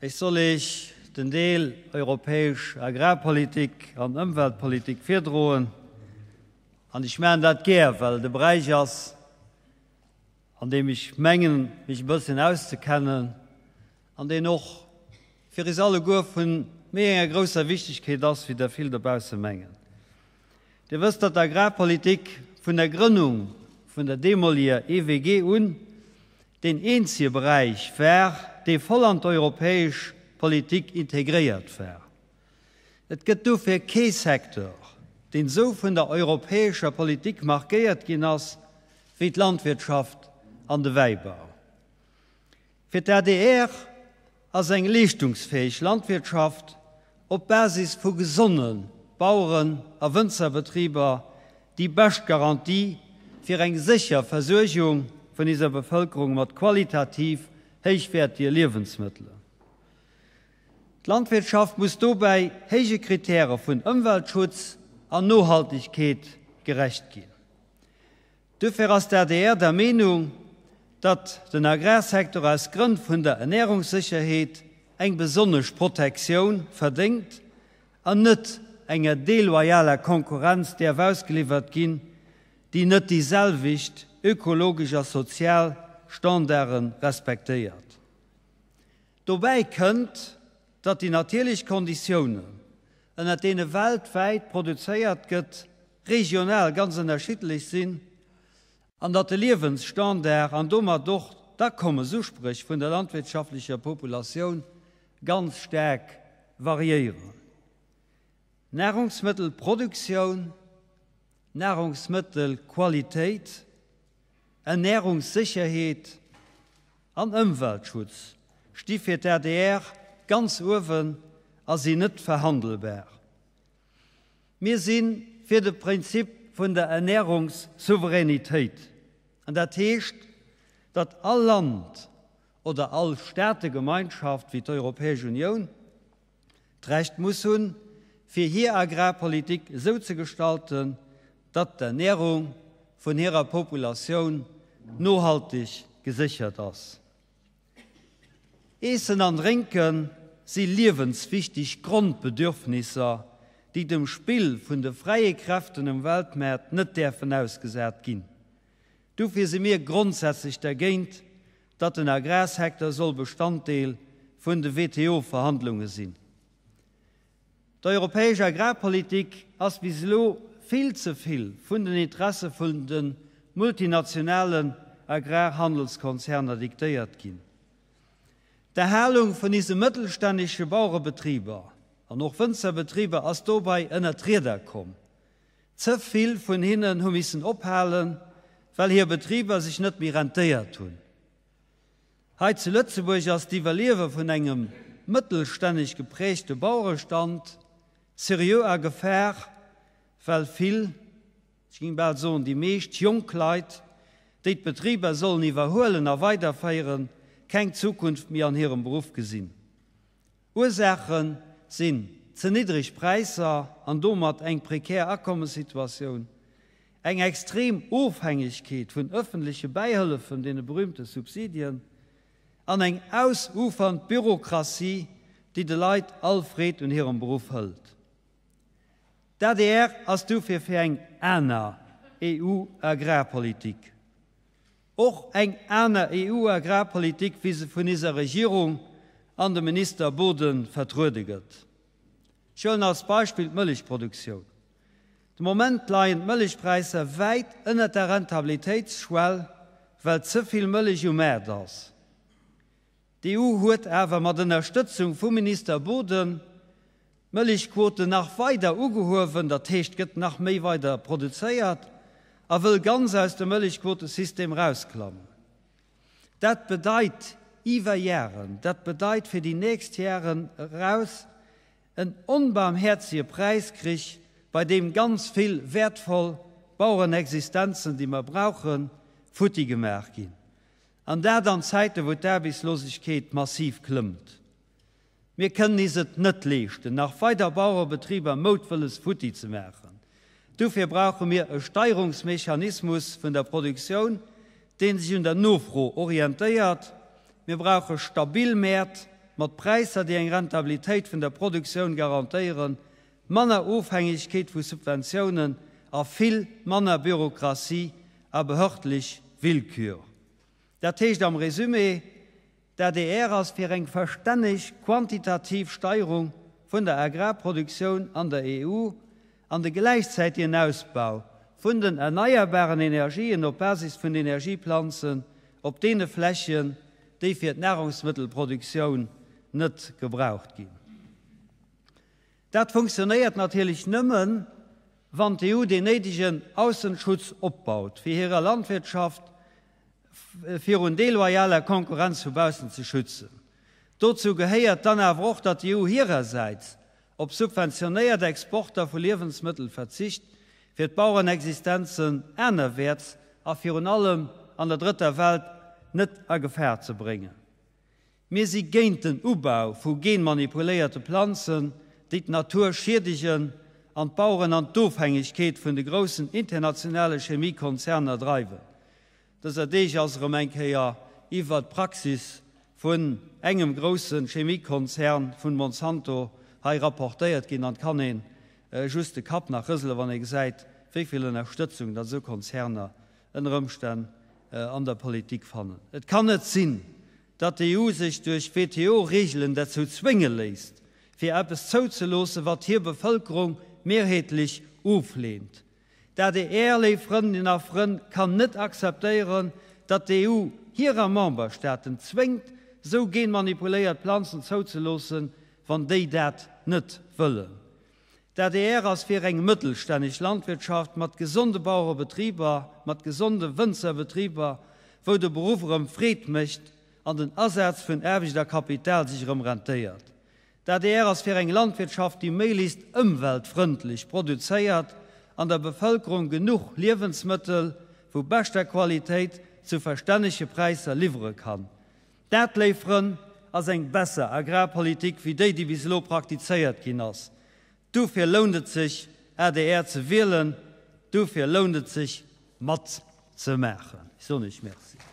Ech soll Iech den Deel europäesch Agrarpolitik an Ëmweltpolitik virdroen. An ech maachen dat gär, well et e Beräich ass, an deem ech mengen, mech e bësschen auszekennen an deen och fir is alleguer vu méi enger grousser Wichtigkeet ass, wéi der vill dobausse mengen. Dir wësst, datt d'Agrarpolitik vun der Grënnung vun der deemoliger EWG un deen eenzege Beräich war, dee voll an d'europäesch Politik integréiert war. Et gëtt dofir kee Secteur, deen esou vun der europäescher Politik markéiert ginn ass, wéi d'Landwirtschaft an de Wäibau. Fir d'ADR ass eng leeschtungsfäeg Landwirtschaft op Basis vu gesonne Baueren a Wënzerbetriber déi bescht Garantie fir eng sécher Versuergung vun iser Bevëlkerung mat qualitativ héichwäertige Liewensmëttelen. D'Landwirtschaft muss dobäi héije Kritäre vun Ëmweltschutz an Nohaltegkeet gerecht ginn. Duerfir ass d'ADR der Meenung, datt den Agrarsecteur aus Grënn vun der Ernährungssécherheet eng besonnesch Protektioun verdéngt an net enger deloyaler Konkurrenz däerf ausgeliwwert ginn, déi net déi selwecht ökologesch a sozial Standarde respektéiert. Dobäi kënnt, datt déi natierlech Konditiounen, ënnert deene weltwäit produzéiert gëtt, regional ganz ënnerschiddlech sinn an datt de Liewensstandard an domat och d'Akommesuspréch vun der landwirtschaftlecher Populatioun ganz staark variéieren. Nahrungsmëttelproduktioun, Nahrungsmëttelqualitéit, Ernährungssécherheet an Ëmweltschutz sti fir d'ADR ganz uewen a sinn net verhandelbar. Mir si fir de Prinzip vun der Ernährungssouveränitéit, an dat heescht, datt all Land oder all Staategemeinschaft wéi d'Europäesch Unioun d'Recht muss hunn, fir hir Agrarpolitik esou ze gestalten, datt d'Ernährung vun hirer Populatioun nohalteg geséchert ass. Eessen an Drénke si liewenswichteg Grondbedürfnisser, déi dem Spill vun de fräie Kräften um Weltmaart net däerfen ausgesat ginn. Dofir si mir grondsätzlech dergéint, datt den Agrarsecteur soll Bestanddeel vun de WTO-Verhandlunge sinn. D'europäesch Agrarpolitik ass bis elo vill ze vill vun den Interesse vun de multinationalen Agrarhandelskonzerner diktéiert ginn. D'Erhalung vun ise mëttelstännesche Bauerebetriber an och Wënzerbetriber ass dobei ënnert d'Rieder komm. Ze vill vun hinnen hu missen ophalen, well hir Betriber sech net méi rentéiert hunn. Hei zu Lëtzebuerg ass d'Iwwerliewe vun engem mëttelstänneg geprägte Bauerestand seriö a Gefahr, well vill, ech géing bal soen déi meescht, jonk Leit, déi d'Betriber sollen iwwerhuelen a weiderféieren, keng Zukunft méi an hirem Beruff gesinn. Ursaache sinn ze niddreg Präisser an domat eng prekär Akommessituatioun, eng extrem Ofhängegkeet vun ëffentleche Bäihëllefen, deene berühmte Subsidien, an eng ausufernd Bürokratie, déi de Leit all Freed un hirem Beruff hëlt. D'adr ass dofir fir eng aner EU-Agrarpolitik. Och eng aner EU-Agrarpolitik, wéi se vun iser Regierung an dem Minister Boden vertruede gëtt. Ech huelen als Beispill d'Mëllechproduktioun. De Moment leien d'Mëllechpräisser wäit ënnert der Rentabilitéitsschwell, well ze vill Mëllech um Maart ass. D'EU huet awer mat Ënnerstëtzung vum Minister Boden d'Mëllechquoten nach weider ugehuewen, dat heescht gëtt nach méi weider produzéiert, a wëll ganz aus dem Mëllechquotesystem erausklammen. Dat bedeit iwwer Jaren, dat bedeit fir déi nächst Jaren eraus en onbarmhäerzege Präiskrich, bei deem ganz vill wäertvoll Bauerenexistenzen, déi mer brauchen, futti gemaach ginn. An dat an Zäiten, wou d'Aarbechtslosegkeet massiv klëmmt. Mir kënnen is et net leeschten, nach weider Bauerebetriber moutwëlles futti ze maachen. Dofir brauche mir e Steierungsmechanismus vun der Produktioun, dee sech un der Nofro orientéiert. Mir brauche stabil Mäert. mat Präisser, déi eng Rentabilitéit vun der Produktioun garantéieren, manner Ofhängegkeet vu Subventiounen a vill manner Bürokratie a behördlech Willkür. Dat heescht am Résumé, D'ADR ass fir eng verstänneg quantitativ Steierung vun der Agrarproduktioun an der EU an de gläichzäitegen Ausbau vun den erneierbaren Energien op Basis vun Energieplanzen op deene Flächen, déi fir d'Nahrungsmëttelproduktioun net gebraucht ginn. Dat funktionéiert natierlech nëmmen, wann d'EU deen néidegen Aussenschutz opbaut, fir hirer Landwirtschaft virun deloyaler Konkurrenz vu baussen ze schützen. Dozou gehéiert dann awer och, datt d'EU hirersäits op subventionéiert Exporter vu Liewensmëttel verzicht, fir d'Bauerenexistenzen anerwäerts a virun allem an der Drëtter Welt net a Gefahr ze bréngen. Mir si géint den Ubau vu genmanipuléierte Planzen, déi d'Natur schiedegen an d'Baueren an d'Ofhängegkeet vun de groussen internationale Chemiekonzerner dreiwen. Dëser Deeg ass erëm eng Kéier iwwert d'Praxis vun engem grousse Chemiekonzern, vun Monsanto, hei rapportéiert ginn an et kann ee just de Kapp nach rësele wann ee gesäit, wéi vill Ënnerstëtzung datt esou Konzerner ënner Ëmstänn an der Politik fannen. Et kann net sinn, datt d'EU sech duerch WTO-Reegelen derzou zwénge léisst, fir eppes zouzeloossen, wat hir Bevëlkerung mehrheetlech ofleent. D'ADR, léif Frëndinnen a Frënn, kann net akzeptéieren, datt d'EU hirer Memberstaaten zwéngt, sou genmanipuléiert Planzen zouzeloossen, wann déi dat net wëllen. D'ADR ass fir eng mëttelstänneg Landwirtschaft mat gesonde Bauerebetriber, mat gesonde Wënzerbetriber, wou de Beruff erëm Freed mécht an den Asaz vun Aarbecht a Kapital sech erëm rentéiert. D'ADR ass fir eng Landwirtschaft, déi méiglechst ëmweltfrëndlech produzéiert an der Bevëlkerung genuch Liewensmëttel vu beschter Qualitéit zu verstännege Präisser liwwere kann. Dat, léif Frënn, ass eng besser Agrarpolitik wéi déi, déi bis elo praktizéiert ginn ass. Dofir lount et sech, adr ze wielen. Dofir lount et sech, matzemaachen. Ech soen Iech Merci.